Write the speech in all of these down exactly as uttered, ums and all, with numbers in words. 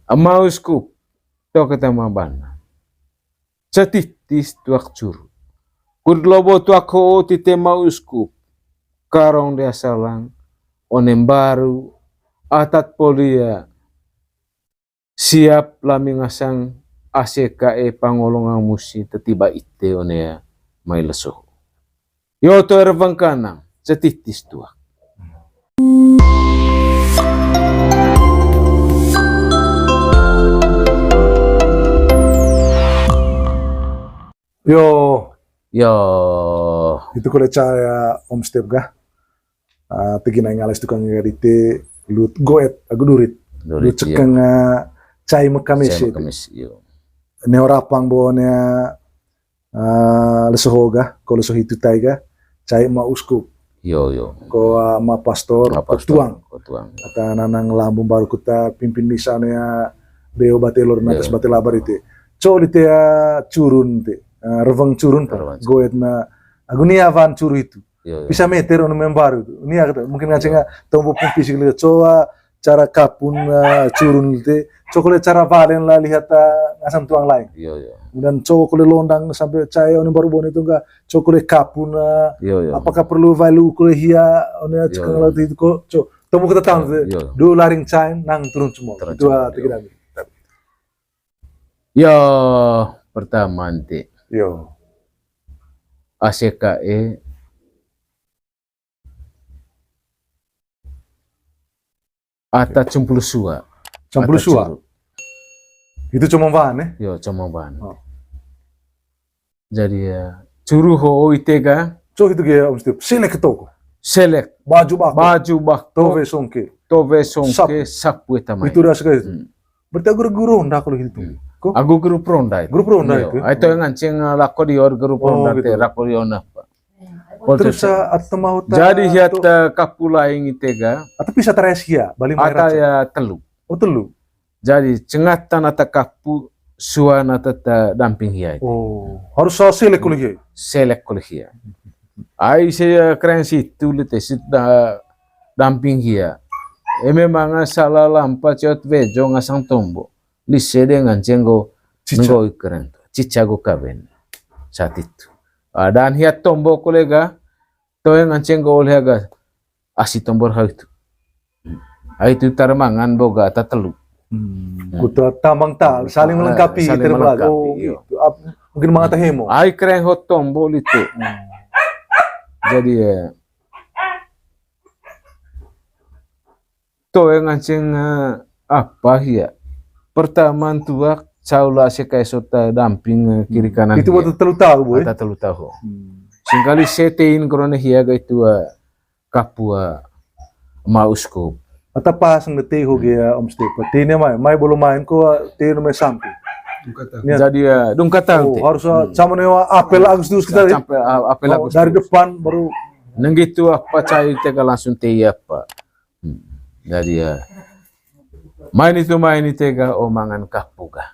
Ama uskup, to keta ma bana. Cetitis tuak curu. Kut lobo tuak ho'o tite ma uskup. Karong dia salang, one mbaru, atat polia, siap lami ngasang A C K E Pangolongan musi tetiba ite one ya mai leso. Yo to ervang kanang, cetitis tuak. Yo. Yo. Itu kole caya Om Step ga. Ah, tegi nai ngalas tukang ga dite lut goet agu durit. Durit, lut cekeng, ah, cai mekamis. Cai itu. Mekamis, yo. Neo rapang bo ne, ah, leso ho'o ga, ko leso hitu tai ga, cai ma uskup. Yo, yo. Ko, ah, ma pastor, ma pastor, ko tuang. Ko tuang. Ata nanang lambung baru kuta pimpin misa ne, ah, beo batelor natas batelabar ite. Co dite, ah, curun te, ah, reveng curun pa. Reveng curun. Goet na, agu nia wan curu itu. Yo, yo. Pisa meter ono membaru tu. Nia kata, mungkin ngaceng tombo pung fisik lihat. Coa cara kapun, ah, curun te. Coa kole cara valen la lihat, ah, ngasang tuang lain. Yo, yo. Kemudian coa kole londang sampai cai one baru bone itu enggak. Coa kole kapun, ah, yo, yo, apakah perlu valu kole hia one cekeng laut itu ko. Coa tombo keta tahu te. Yo. Du laring cai nang turun semua. Turun itu semua, ah, yo. Tegi nami. Yo, pertama ente. Yo. A C K E ata cumpulu sua. Cumpulu sua. Ata curu. Itu cuma bahan, eh? Yo, cuma bahan. Oh. Jadi ya, curu ho'o ite ga. Co itu ga Om Step. Selek ke toko. Selek. Baju bako. Baju bako. Towe songke. Towe songke, sapu. Sapu eta mai. Itu dah sekali itu. Hmm. Berarti agu guru ronda kalau gitu. Hmm. Ko? Agu grup ronda itu. Grup ronda itu. Ai to nganceng, eh, lako di or grup ronda te, lako di or apa. Terus, eh, atau mau ta-, jadi hiat, eh, kapu laing ite ga. Atau bisa teres hia, bali mai ata raja. Ya telu. Oh, telu. Jadi, cengatan ata kapu, suan ata ta damping hia itu. Oh, harus sa selek kuli hia. Selek kuli hia. Ai se, eh, keren situ lite sit da-, damping hia. Eme manga sala lampa ciot wejo ngasang tombo. Lise de nganceng go cica. Nggo keren tu. Cica go kawen. Saat itu. Ah, dan hia tombo kole ga, toe nganceng go oleh ga asi tombor hau itu. Hau itu tara mangan boga ata telu. Hmm. Kuta tambang ta, saling melengkapi, saling melengkapi, iyo. Gitu. Ap-, mungkin mangata hemo. Ai keren hot tombo itu. Hmm. Jadi, eh, toe nganceng, eh, apa hia. Pertama tuak caula se kai sota damping, eh, kiri kanan. Itu hia. Waktu telu tahu, boy. Ata telu tahu. Hmm. Singkali setein korone hia ga itu, eh, kapua ma uskup. Ata pas nge teh ho ge ya, Om Step. Teh ne mai, mai belum main ko, teh ne mai sampai. Dungkatang. Jadi ya, dungkatang. Oh, teh. Harus, ah, sama ne apel Agustus kita ya. Sampai, ah, apel Agustus. Dari depan baru. Nenggitu apa cai teh ga langsung teh apa. Hmm. Jadi ya, main itu main itu ga, oh, mangan kapu ga.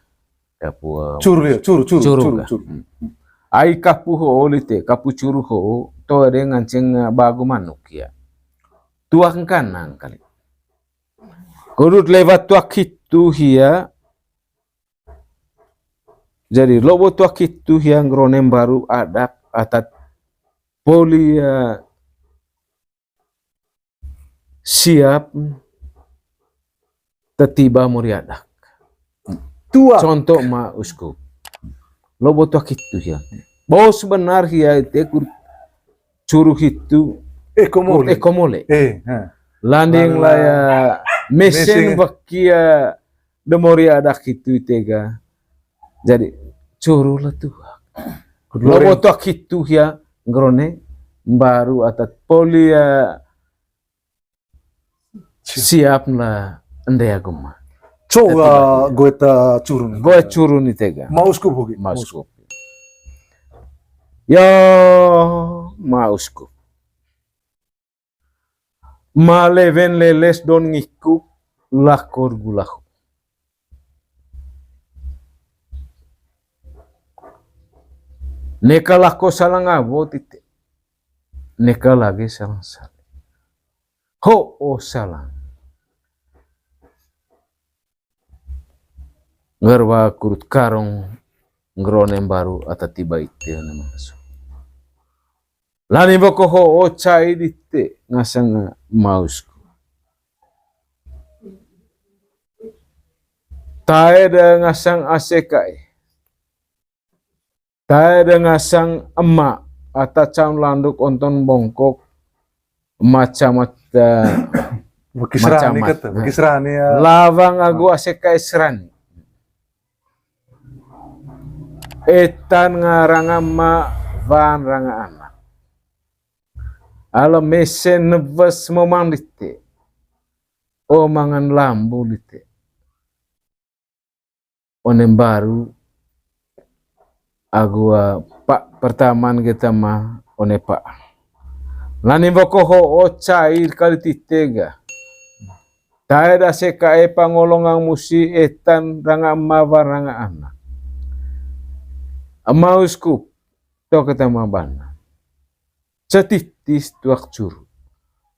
Kapu, eh, curu ya, curu, curu, curu, curu, ga. Curu. Hmm. Ai kapu ho oli te, kapu curu ho, to ada nganceng, eh, bagu manuk ya. Tuak kanang kali. Kodut lewat tuak hitu hia. Jadi, lobo tuak hitu hia ngrone mbaru adat, atat poli, eh, siap tetiba mori adat. Tuak. Contoh ma uskup. Lobo tuak hitu hia. Bos benar hia ite kur curu hitu. Eko mole. Eko mole. Eh, ha. Landing la ya mesen. Mesen. Bakia de mori adat hitu ite ga. Jadi, curu la tuak. Lobo tuak hitu hia ngrone mbaru atat poli ya. Siap. Siap la ende agama. Coba goeta curun. Goe curun ite ga. Ma uskup hogi. Ma uskup. Ya, ma uskup. Ma lewen leles don ngikuk lakor gulahu. Neka lako salang abo tite. Neka lagi salang sale. Ho, oh, salang. Ngerwa kurut karong ngger one mbaru ata tiba ite one mbaru. Lani woko ho'o cai dite ngasang mausku. Tae da ngasang ase kae. Tae da ngasang ema ata caun landuk onton bongkok macam ata Bukis rani macam kata, bukis rani ya. Lawang agu ase kae serani. Etan nga ranga ma wan ranga anak. Alo mese newes momang dite. O mangan lambu dite. One mbaru agu, ah, pa pertaman ge tama one pa. Lani woko ho'o cai kali tite ga. Tae da ase kae pangolongang musi etan ranga ema wan ranga anak. Ema uskup to keta mabana. Cetitis tuak curu.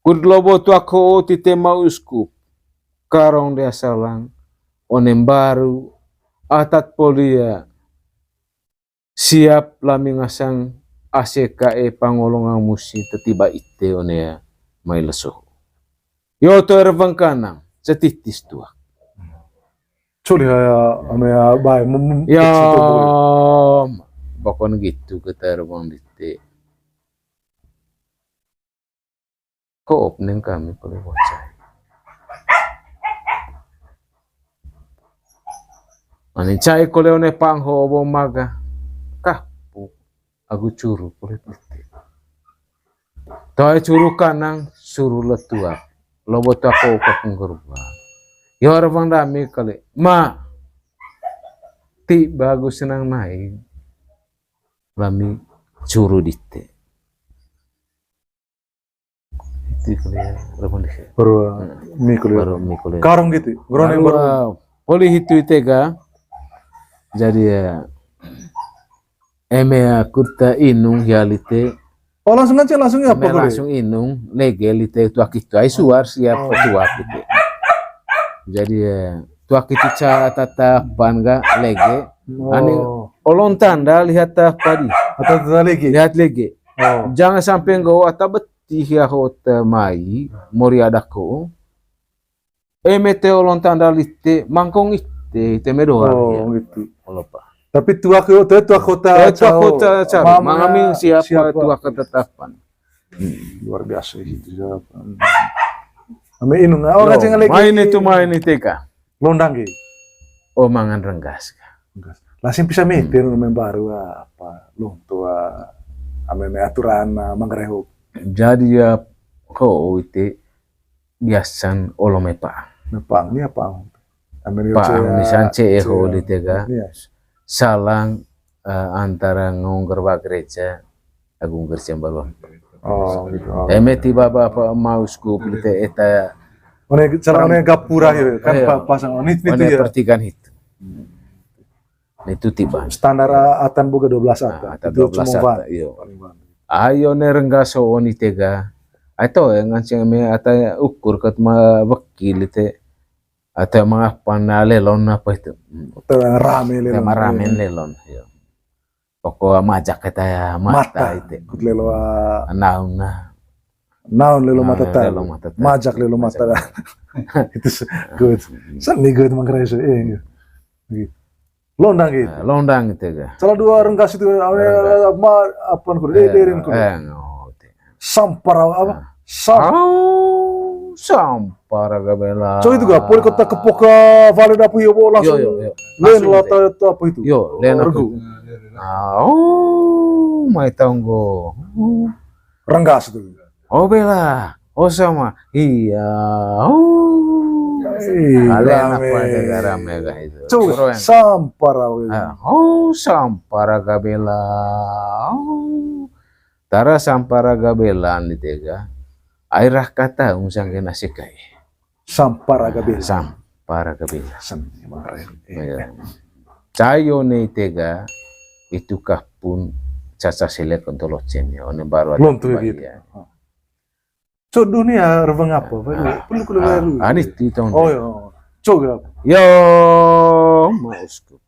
Kut lobo tuak ho'o tite ema uskup. Karong dia salang. One mbaru. Atat polia. Siap lami ngasang ase kae pangolongang musi tetiba ite one ya mai leso. Yo to erwang kanang, cetitis tuak. Culi ya, ame ya, bai, mem-, mem-, Ya, pokoknya gitu kita erwang dite. Koop neng kami kole bocah. Ani cai kole one pangho obo maga. Kah, pu. Agu curu kulit putih. Toe curu kanang, suru letuak. Lobo tuak ko ka kunggerba. Yo orang dami kali. Ma. Ti bagus senang naik. Lami curu dite. Itu kali ya, lemon deh. Baru, hmm, mi kali ya. Baru mi kali ya. Karung gitu. Gerone baru, baru. Ah, poli hitu itega. Jadi ya, eme ya kurta inung ya lite. Oh, langsung aja, langsung ya, eme apa kali? Langsung inung, lege lite tuak itu. Ai suar siap tuak itu. Jadi ya, tuak itu ca tatapan ga lege. Oh. Ani olon tanda lihat apa di. Atau tanda lege? Lihat lege. Oh. Jangan sampai nggo ata beti hia hota mai, mori adako. Eme te olon tanda lite, mangkong ite, ite medoa. Oh, gitu. Olo pa. Tapi tuak yo, te tuak kota. Eh, tuak kota cau. Mangami siapa tuak ketetapan. Hmm, luar biasa gitu, siapa. Ame inung, oh, kacang lagi. Main itu, main itu ka. Londang ki. Oh, mangan renggas ka. Renggas. Lasing bisa meter, hmm, main baru apa, lonto, ah, ame, ame aturan, ah, mangrehok. Jadi ya, ko ite biasan olo mepa. Nepang, ni apa? Ame pa, misalnya C E ho di tega. Salang, eh, antara ngongger wa gereja, Agung Gersiam Baluang. Oh, gitu. Oh. Eme tiba apa mau skup lite eta. One, salah one gapura gitu kan, iya, pa-, pasang one itu ya. Pertigaan itu. Itu tiba. Standar, ah, atan boga dua belas ata. Nah, atan dua belas ata, iyo. Ayo ne renggaso oni tega. Ato ya ngancing eme ata ukur kat ma wekil lite. Ata mangapa na lelon apa itu? Hmm. Ata rame lelon. Ata rame lelon, iyo. Pokok majak kita ya, mata itu. Kut lelo, ah. Naun nah. Naun lelo mata ta. Lelo mata ta. Majak lelo mata ta. Itu good. Seni good mangkrai so, eh, gitu. Londang gitu. Nah, londang gitu ya. Salah dua renggas itu, apa, apa, apa, eh, eh, sampar apa? Sam-, au, sampara gabela. So itu ga, poli kota kepok ka vale dapu yo, bo langsung. Yo, yo, yo. Langsung lata itu apa itu? Yo, len regu. Au, mai tonggo. Renggas itu. Oh, bela. Oh, sama. Iya. Au. Kalian apa ada garam ya, guys? Coba, sampara. Ah, oh, sampara gabela. Au. Tara sampara gabelan di tega. Airah kata ungsang kena sekai. Sampara gabelan. Sampara gabelan. Sen, emang keren. Iya. Cayo ne tega, itu kah pun caca selek untuk locen ya, one baru ada. Belum tuh gitu. Ya. So, dunia rewang apa? Baru, ah, perlu kudu, ah, baru. Ani ti tong. Oh, iya. Coba. Yo. Ema uskup.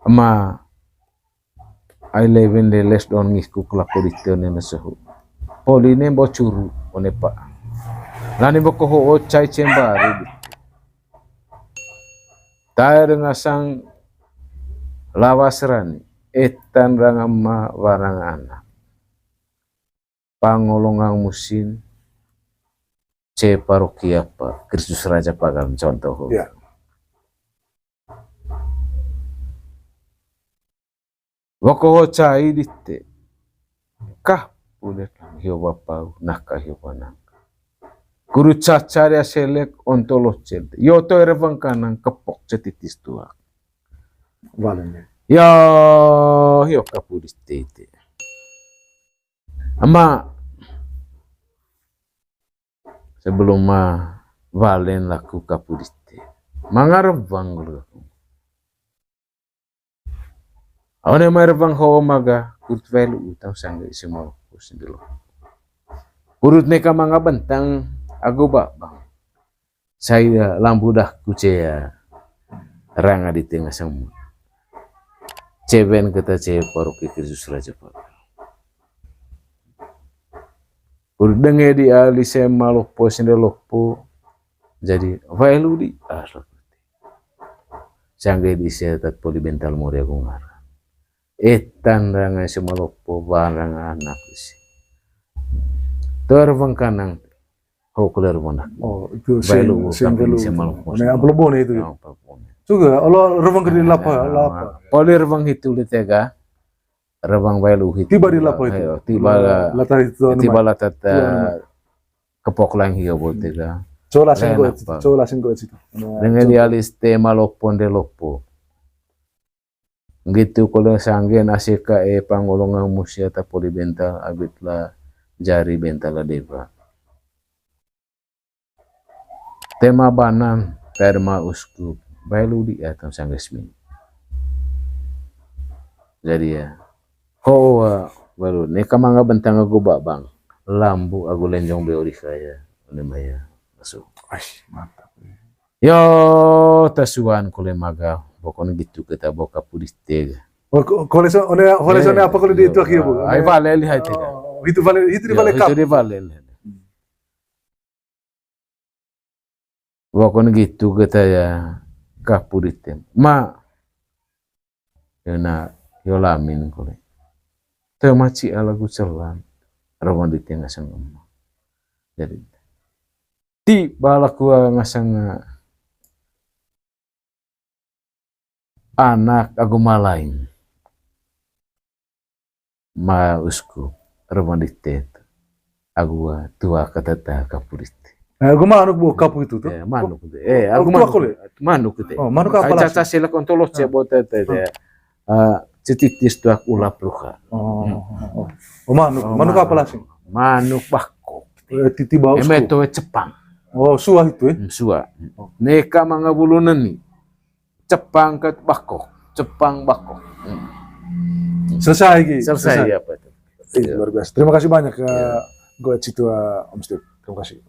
Ema, ai lewen de les don ngihku kelako dite one na sehu. Poli ne mbo curu one pa. Lani mbo koho ocai cembaru dite. Tae de ngasang lawas rani, etan ranga ema warang anak. Pangolongang musin, ce paroki apa, Kristus Raja Pagar contoh. Ya. Woko ho cai dite. Kah pudet hio bapau, naka hio banang. Kuru caca dia selek onto locet. Yo to erevang kanang kepok cetitis tuak. Walenya. Ya, hio kapudis tete. Ama, sebelum ma valen laku kapudis te. Mangarevang gulu aku. Awane mai revang ho maga, kurt velu utang sangga isi mau sendelo. Kurut neka manga bentang, agu babang. Saya lambu dah kucea ranga di tengah semua. Cewen keta ce paroki Kristus Raja Pagar. Kurut denge di ali sema lopo sende lopo. Jadi, vailu di, ah, sangge di setat poli bental mori aku ngara. Etan ranga sema lopo barang anak isi. Terveng kanang. Ho keluar mana? Oh, itu vailu sing, sing kapin vailu sema itu. Lopo. Nah, apa lebone itu ya? Ya, apa lebone. Juga, Allah reveng ke di lapa, lapa. Poli reveng itu di tega. Reveng vailu itu. Tiba di lapa itu. Ayo, tiba la-, latar itu, tiba latar ta-, kepok lang hio bo tega. Cola singko itu, cola singko itu. Dengan di alis tema lopo nde lopo. Gitu kalau sanggen asika e pangolongan musia ta poli bental abit la jari bental la deba. Tema banan, tema uskup, vailu di atau sanggesmi. Jadi ya, ho, vailu, neka manga bentang agu babang, lambu agu lenjong beo di kaya, ini maya, masuk. Aish, mantap. Yo, tasuan kole maga, pokoknya gitu kita boka pudis tega. Oh, ko-, kole so, one, kole so, eh, apa kole di itu aki, Bu? Ai vale lihat tega. Oh, itu vale, itu di vale kap. Itu di vale lihat. Wakon gitu keta ya kapudit tem. Ma, yo na, yo lamin kole. Te maci ala gu celan. Rawan di tengah sangem. Jadi, ti bala kua ngasang anak agu malain. Ma usku, revang di tet. Agu tua katata kapudit. Eh, agu manuk bo kapu itu tuh. Eh, manuk itu. Eh, agu manuk. Manuk itu. Oh, manuk apa lagi? Caca silak onto loce bo tete. Eh, cetitis tuak ulap ruha. Oh, oh, oh. Oh, manuk. Manuk apa lagi? Manuk bakok. Eh, titi bau. Eme to cepang. Oh, suah itu, eh? Hmm, suah. Oh. Neka manga bulu neni. Cepang ke bakok, cepang bakok. Hmm. Selesai, Ki. Selesai, selesai. Apa itu? Iya, luar biasa. Terima kasih banyak, Kak Goet Situa, Om Steve. Terima kasih.